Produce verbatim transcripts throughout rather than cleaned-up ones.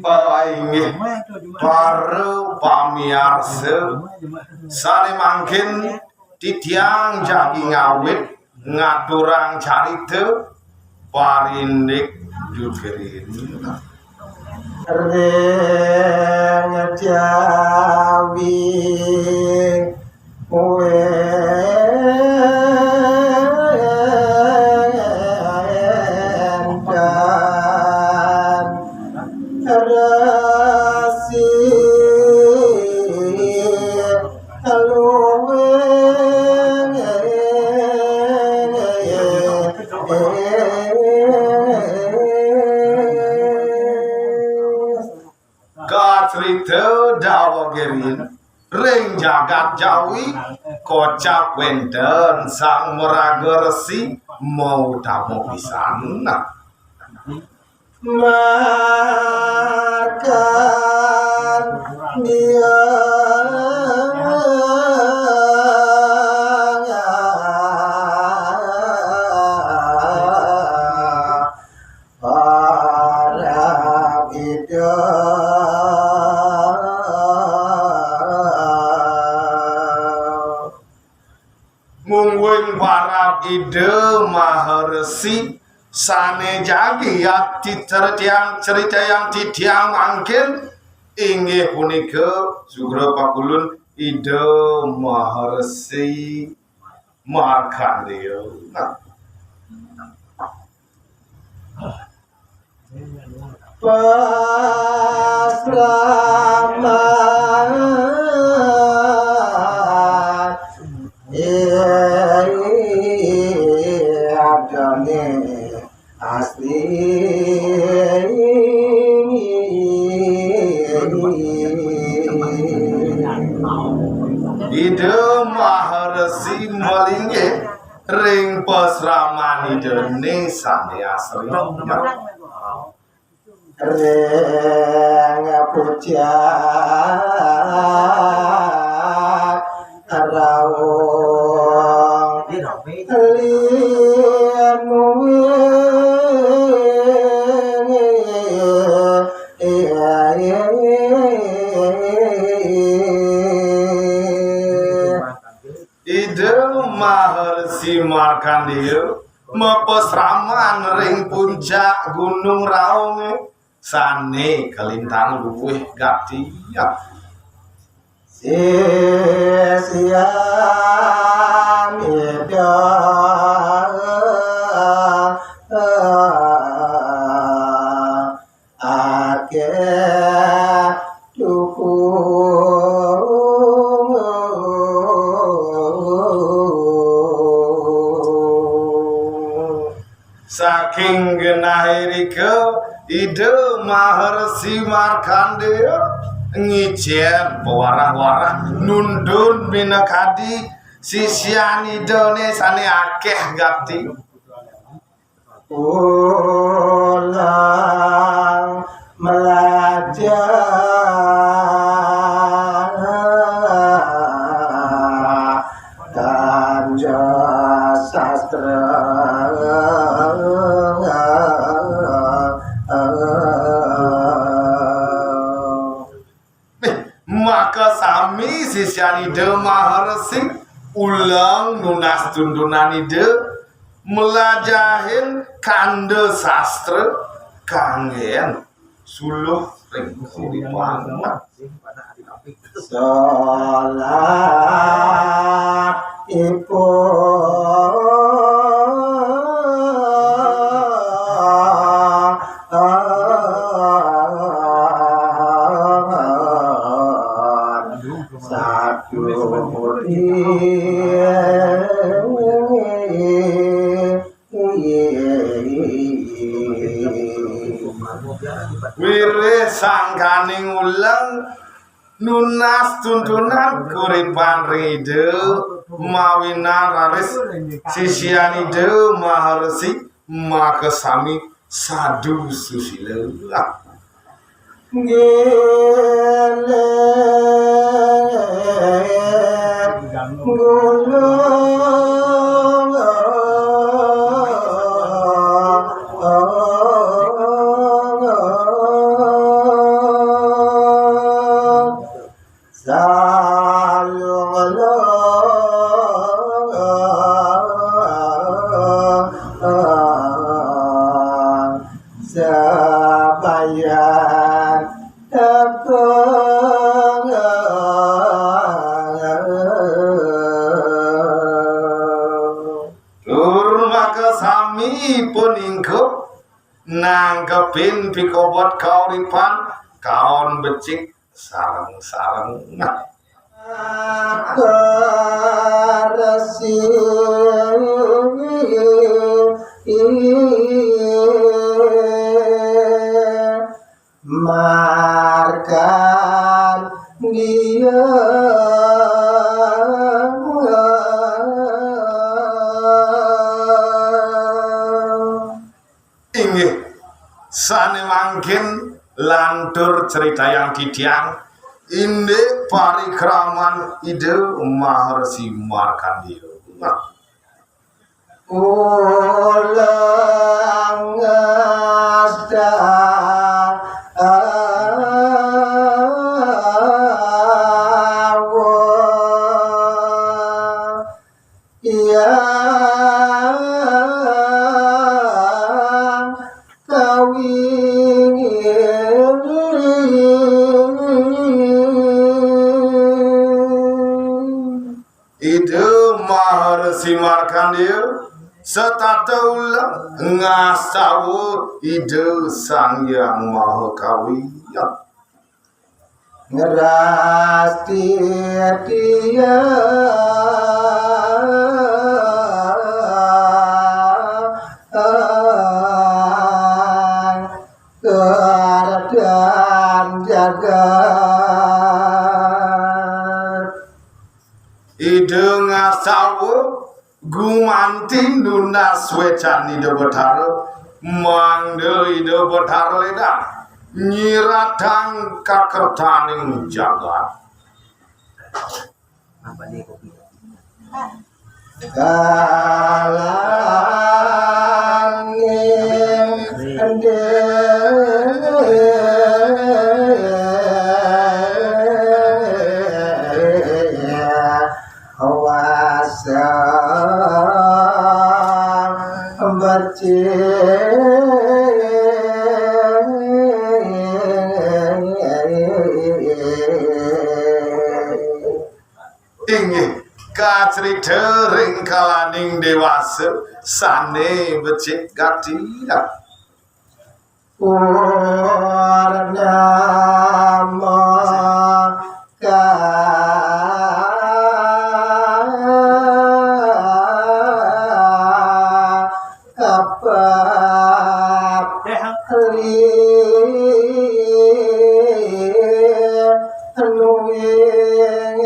Para inggih para pamiarsa, sané mangkin titiang jagi ngawit ngaturang carita parindik Jugerin. Ring Jawi wénten resi luwih kacrita daweg rin ring jagat Jawi, kocap wénten Sang Maraga Resi mautama pisan. Nah, makan dia para Ida. Mungguing para Ida Maharesi sané jagi ati carita-, caritayang titiang mangkin inggih punika sugra pakulun Ida Maharesi Markandeya. Nah. Pasraman. Iya, adane asli. Ida Maharesi malinggih ring pasraman Idane sane asri. Ring pucak raung lien muwing. Ida Maharsi Markandeya mapasraman ring puncak Gunung Raunge sane kalintang luwih gati. Sisian Ida akeh dukunge. Saking genah irika, Ida Maharsi Markandeya ngicen pawarah-warah nuntun minakadi sisian Idane sane akeh gati. Ulang melajah tanja sastra. Nih, maka sami sisian Ida Maharesi ulang nunas tuntunan Ida, mlajahin kanda sastra kanggen suluh ring kauripan. Salah ipun satu budi. Wiréh sangkaning uleng nunas tuntunan kauripan ring Ida, mawinan raris sisian Ida Maharesi makasami sadu susila. Nggih, nggih. Sabayan tepung. Tur makasami puningkup nangkepin pikobet kauripan kaon becik sareng-sareng. Karesi markan dia. Inggih, sané mangkin lantur critayang titiang indik parikraman Ida Maharsi Markandeya. Ulang asta awa. Yang kawi. Ida Maharesi Markandeya setata uleng ngastawa Ida Sang Hyang Maha Kawi. Ngrastiti kerdan jagat. Ida ngastawa gumanti nunas wécan Ida Betara, mangda Ida Betara lédang nyiratang kakertaning jagat. Kalangin wasa becik. Inggih, kacrita ring kalaning déwasa sané becik gati. Purnama ka kapatli nuwing.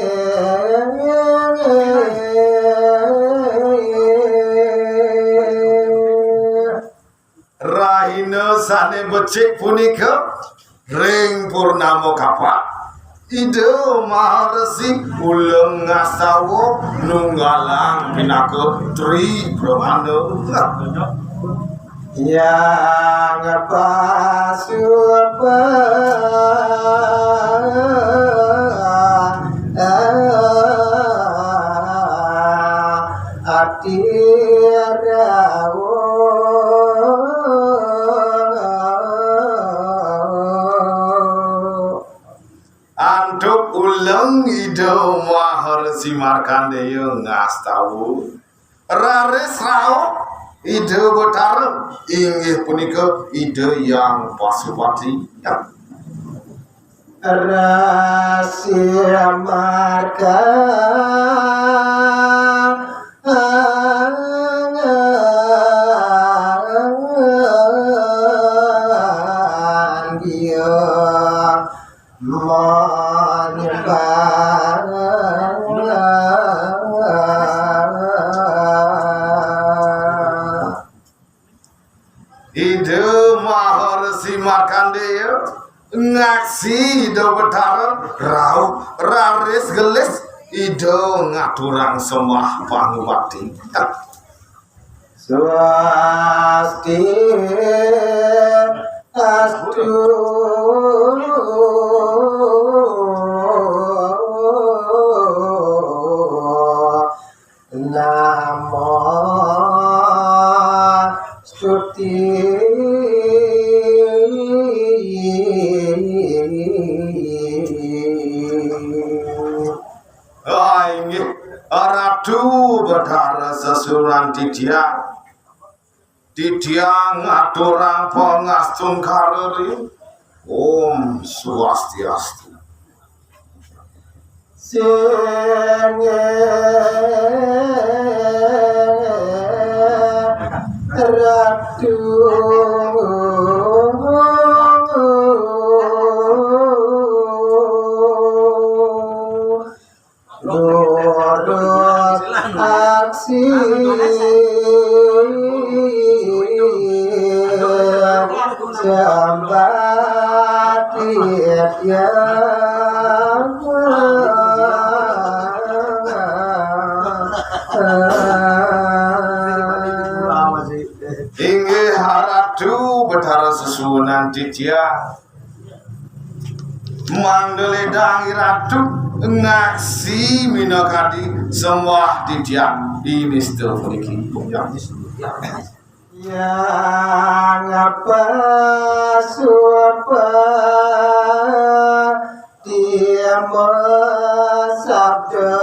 Rahina sané becik punika, ring purnama kapat, Ida Maharesi uleng ngastawa nunggalang pinaka Tri Brahmana. Yang pasupa ati rauh. Antuk uleng Ida Maharesi Markandeya ngastawa, raris rauh Ida Betara, inggih punika Ida Hyang Pasupati. Resi marga Maharesi Markandeya ngaksi Ida Betara rauh raris gelis Ida ngaturang sembah pangubakti. Swasti astu. Namo stuti. Ah, inggih, Ratu Betara Sesuhunan titiang. Titiang ngaturang pangastungkara ring. Om Swastiastu. Sing Ratu. Lurus aksi sambat titiang. Inggih Ratu Betara Sesuhunan titiang. Mangda ledang Ratu ngaksi minakadi sembah titiang inista puniki. Yang apa supa tiama sabda.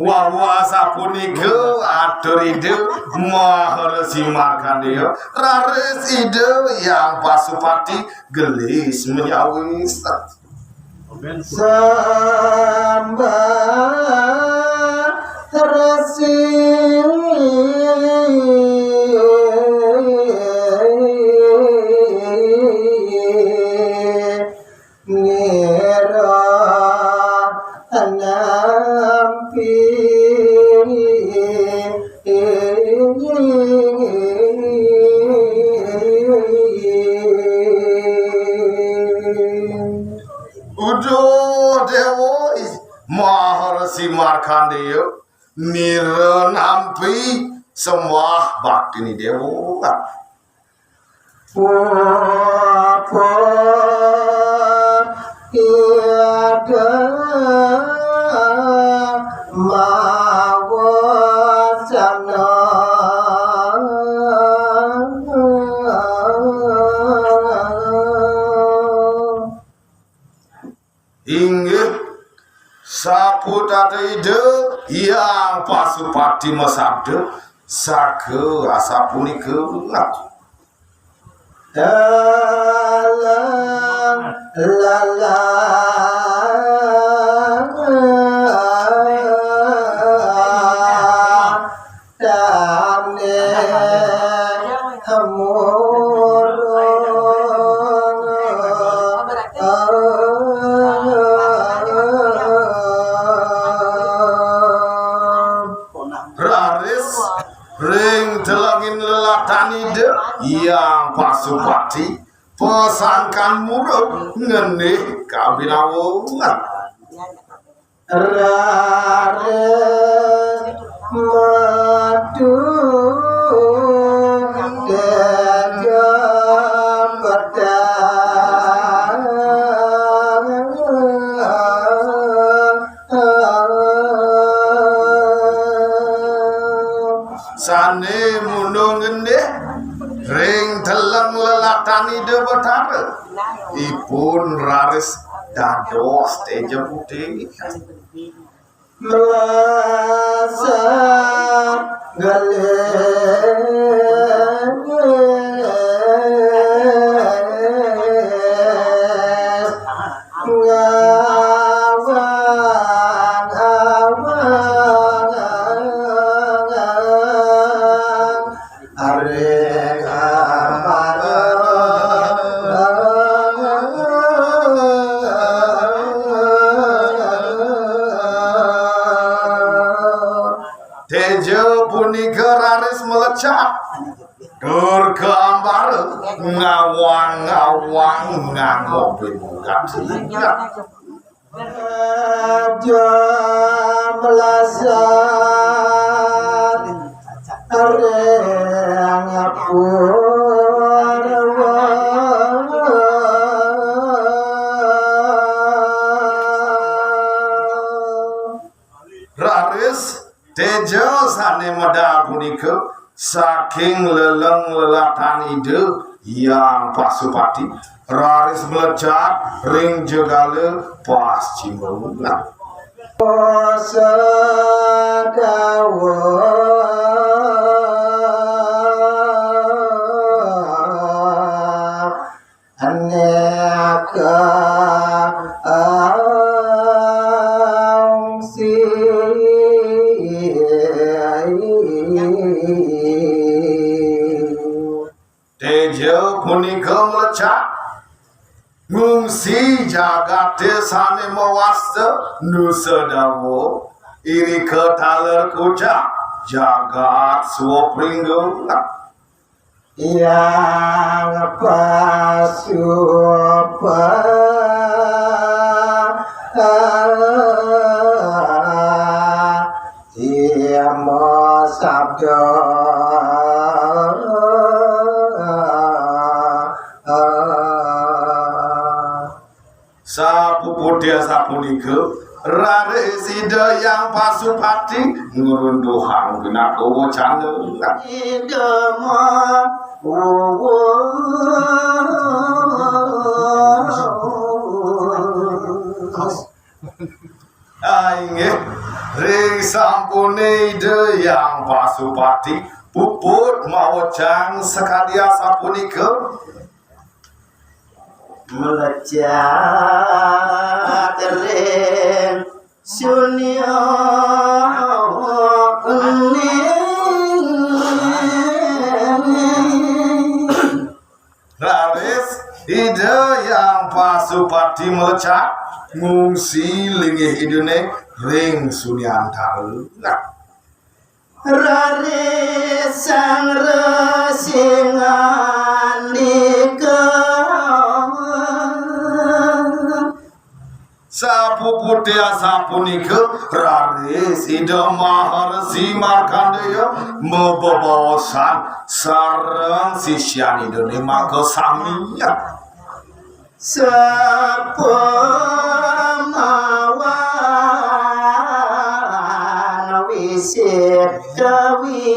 Wah, wah, sapunika atur Ida Maharesi Markandeya, raris Ida Hyang Pasupati gelis menyawis. Sembah Resi nira nampi. Uduh Dewa, Maharesi Markandeya, nira nampi sembah baktine Dewa. Puput Ida mawasana. Inggih, saputata Ida Hyang Pasupati masabda, saha asapunika. Dalam lala tane murung. Raris ring telenging lelatan Ida Hyang Pasupati, pasangkan murub ngendih kabinawa. Raris madu teja petang. Sane munung ngendih ring teleng lelatan Ida Betara, ipun raris dados teja putih. Melasak gelis ngawang-awang. Are kamar. Téja punika raris mlecak tur kaambara ngawang-ngawang nganggo pinukat. Raja mlecak ring Purwa. Raris Téja sané medal punika saking leleng lelatan Ida Hyang Pasupati, raris mlecak ring jegala Pascima Wungan. Sadawuh aneka angsi. Téja punika mlecak ngungsi jagaté sané mawasta Nusa Dawa, irika taler kocap jagat Swapringga. Hyang Pasupa Tima Sabda. Sapuputih asapunika, raris Ida Hyang Pasupati ngruntuhang pinaka wacana. Ida ma-, Ah, inggih, ring sampuné Ida Hyang Pasupati puput mawecang sakadi asapunika. Mlecak ring sunya ning. Raris Ida Hyang Pasupati mlecak ngungsi linggih Idané ring sunyantara. Raris Sang Resi ngandika. Sapuputih asapunika, raris Ida Maharesi Markandeya mabebaosan sareng sisian Idané makasami. Sapamawan wisit kawi.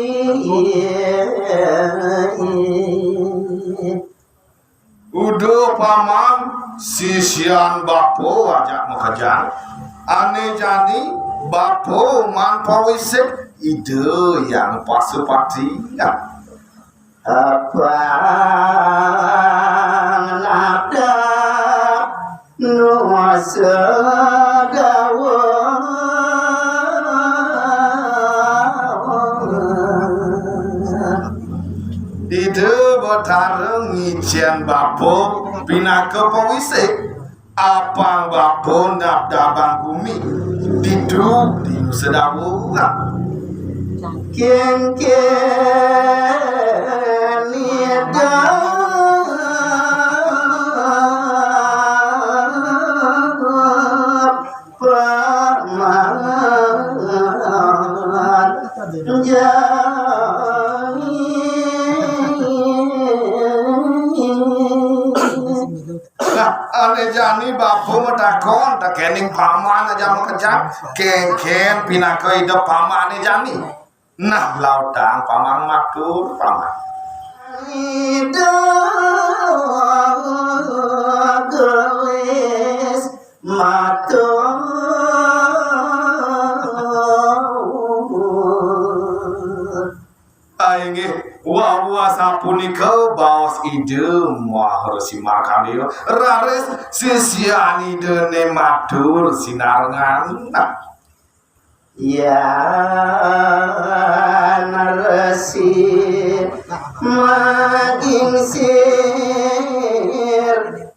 Uduh Paman, sisian bapa ajak makejang. Ané jani bapa man pawisik Ida Hyang Pasupati. Abang nabda nuasa gawa. Ida Betara ngicén bapa pinaka pawisik. Apang bapa nabdabang gumi ditu di Nusa Dawa. Kénkén ida paman jani. Nah, ané jani bapa matakon, tekéning paman ajak makejang, kénkén pinaka ida pamané jani. Nah, lautang paman matur, paman. Ida gelis matur. Ah, inggih, wau asapunika baos Ida Maharesi Markandeya, raris sisian Idané matur sinarengan. Yan Resi magingsir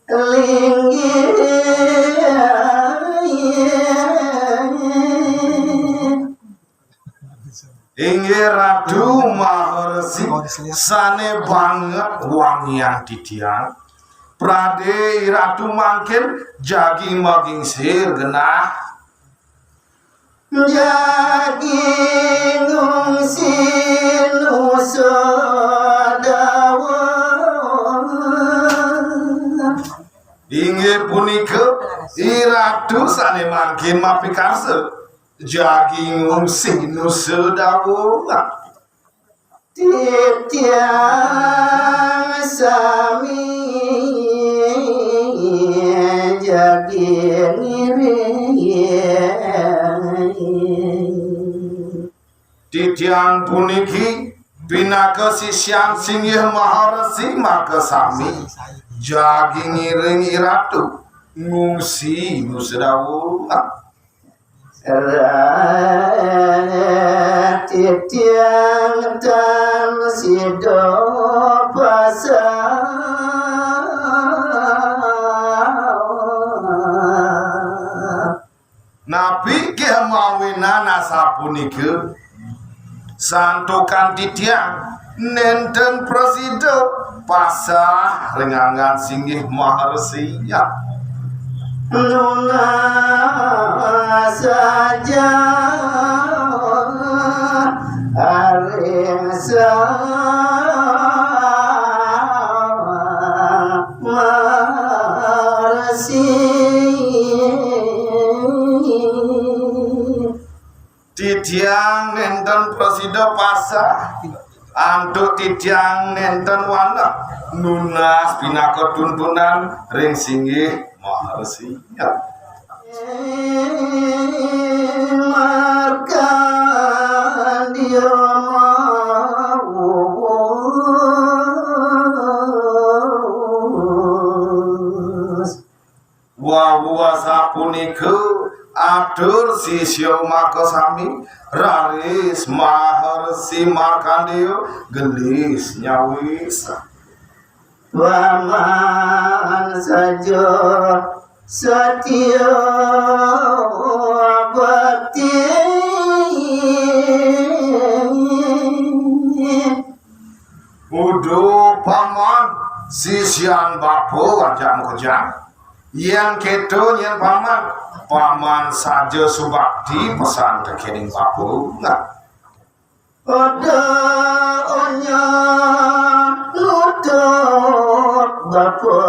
linggih. Inggih Ratu Maharesi, sané banget wangian titiang. Pradé Ratu mangkin jagi magingsir genah. Jagi ngungsi nusa dawa. Inggih punika, I Ratu sané mangkin mapikarsa. Jagi ngungsi nusa dawa. Titiang sami jagi ngiring. Titiang puniki pinaka sisian singgih Maharesi makasami jagi ngiring I Ratu ngungsi nusa dawa. Titiang tan sida pasah. Napi ké mawinan asapunika? Santukan titiang nénten prasida pasah ring anggan singgih Maharesi. Nunas saja ring Sang Maharesi. Titiang nénten prasida pasah, antuk titiang nénten wanah nunas pinaka tuntunan ring singgih Maharesi. Markandeya mawus. Wau asapunika atur sisya makasami, raris Maharesi Markandeya gelis nyawis. Paman saja satya bakti. Uduh paman, sisian bapa ajak makejang. Yén kéto nyén paman, paman saja subakti pesan tekéning bapa. Nah. Pada onya nutup bapa.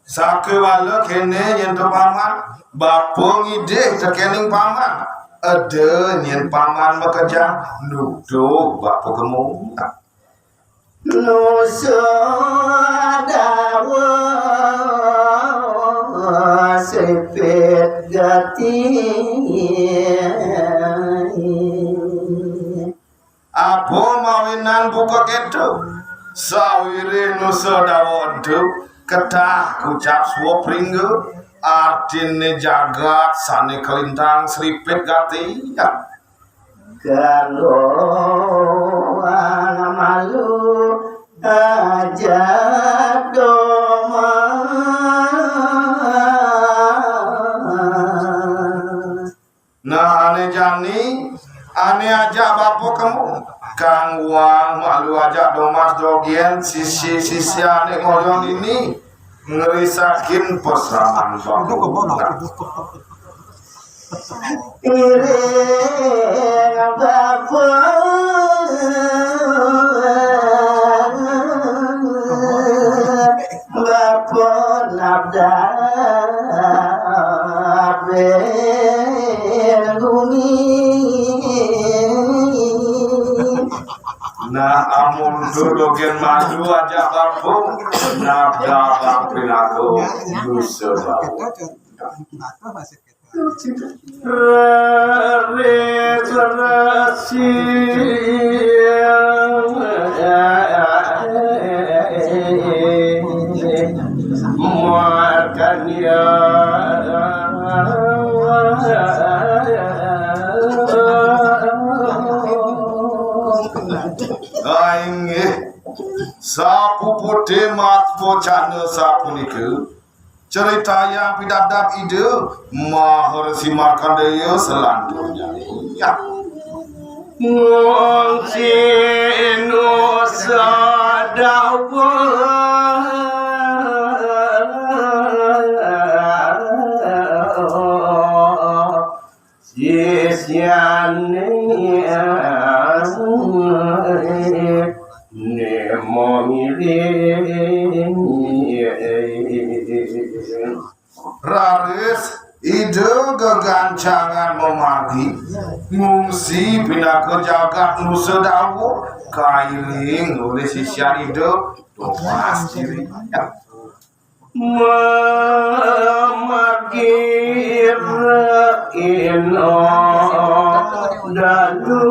Sakéwala kéné nyén to paman, bapa ngidih tekéning paman. Eda nyén paman makejang nuduh bapa kemu. Nusa dawa sipit gati. Apa mawinan buka kéto? Sawiréh nusa dawa ento ketah kucap swa pringga, artiné jagat sané kalintang sripit gati. Kanggo malu ajak domas. Nah, ané jani, ané ajak bapa kemu, kangguang malu ajak domas dogén sisi-sisi ané ngoyong dini, ngrisakin pasraman bapa. Iring bapa. Bapa nabdab ring gumi. Nah, amun to dogén maju ajak bapa, nabdab pinaka nusa dawa. Raris rasi muarkanya. Inggih, sapuputih matwacana sapunika. Ceritayang pidabdab Ida Maharsi Markandeya selanturnya. Ya. Mung sinu sadawuh sisiane ne mongiring. Raris Ida gegancangan mamargi ngungsi pinaka jagat Nusa Dawa kairing olih sisian Ida Tomas diri. Mamargi ina dalu.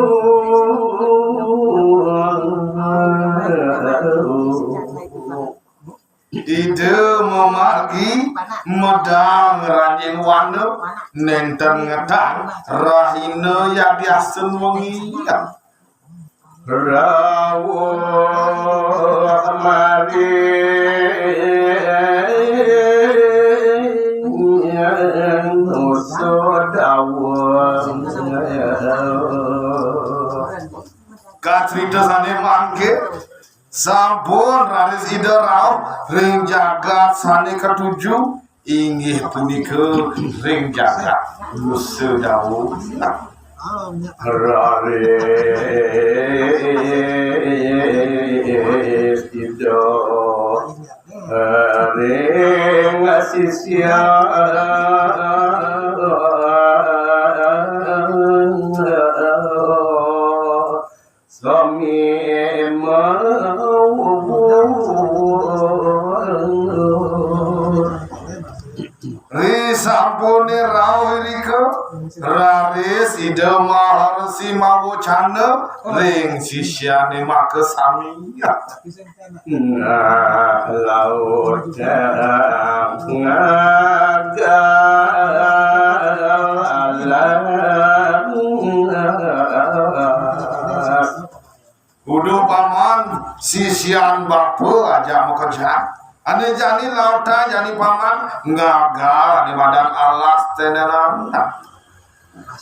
Ida mamargi medal ngranjing wana, nenten ngetan rahina yadiastun wengi. Rawuh mari Nusa Dawa. Kacrita sane mangkin, sampun raris Ida rauh ring jagat sane katuju, inggih punika ring jagat Nusa Dawa. Raris Ida ring sisian sami mau. Risampune rauh irika, raris Ida Maharsi mawacana ring sisiane makasami. Nah, laut ngagal. Uduh paman, sisian bapa ajak makejang. Ane jani lautan jani paman, ngagal ane madan alas tenenan.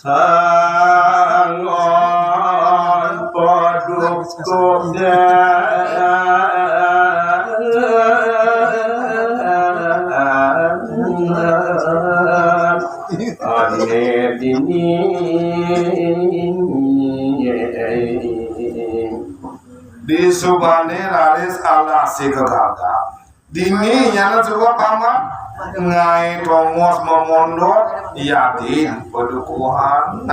Sangon padukuh ane dini. Disubane raris alase kagagal. Dini nyana suba paman ngae tongos mamondot yadin padukuhan.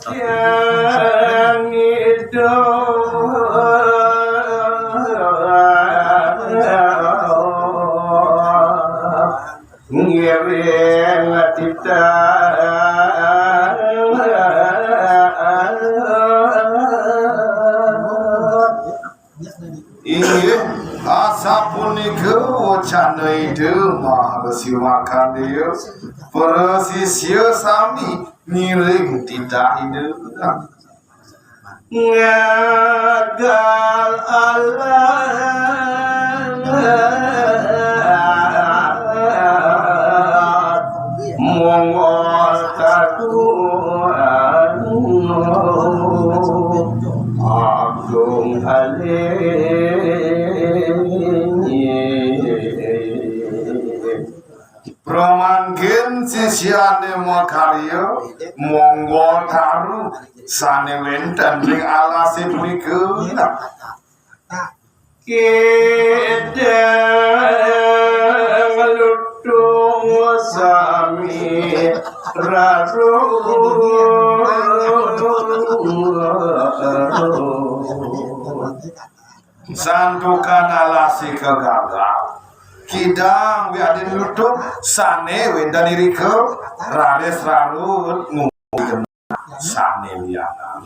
Yang hidup ngiring titah. Inggih, asapunika wacana Ida Maharsi Markandeya, para sisya sami ngiring titah Ida. Ngagal alas mongol tatuan agung aling. Pramangkin sisiane makarya, monggo taru sane wenten ring alase punika. Kidang lutung sami raru. Santukan alase kagagal, kidang wiadin lutung sane wenten irika raris rarut ngumpi genah sane lianan.